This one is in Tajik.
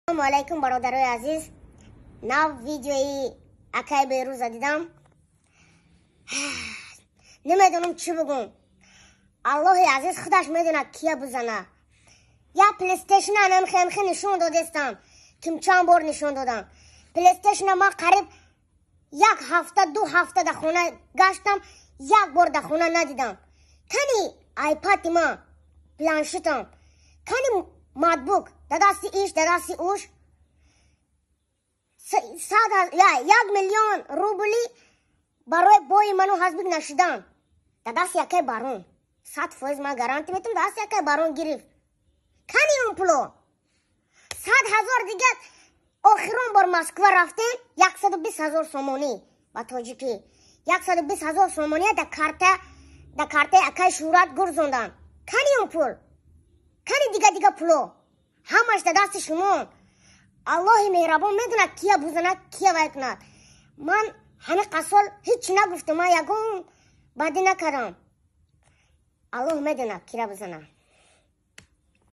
Ассалому алайкум, бародарои азиз. Нав видеои акай Беруза дидам. Намедонам, чӣ бугум. Аллоҳи азиз худаш медонад, кия бузана. Я плейстейшн анамхемхе нишон додестам. Ким чанд бор нишон додам. Плейстейшна ма қариб як ҳафта, 2 ҳафта дар хона гаштам, як бор дар хона надидам. Кани айпади ма, планшетам, кани ноутбук? Да дасти иш, да дасти уш. 1 миллион рубли барои бои ману ҳазбик нашидан. Да дасти якай барон. 100% ман гарантӣ метам, дасти якай барон гирифт. Кани он пуло? 100 000 дига. Охирон бор Москва рафтем, 120 000 сомонӣ, ба тоҷикӣ 120 000 сомония да картаи акай Шӯрат гурзондан. Кани он пул? Кани дига дига пуло? Ҳамаш да дасти шумо. Аллоҳи меҳрабон медонад, кия бузанад, кия вай кунад. Ман ҳамин қасол ҳеҷ нагуфтам, ман ягон бадӣ накардам. Аллоҳ медонад, кира бузанад.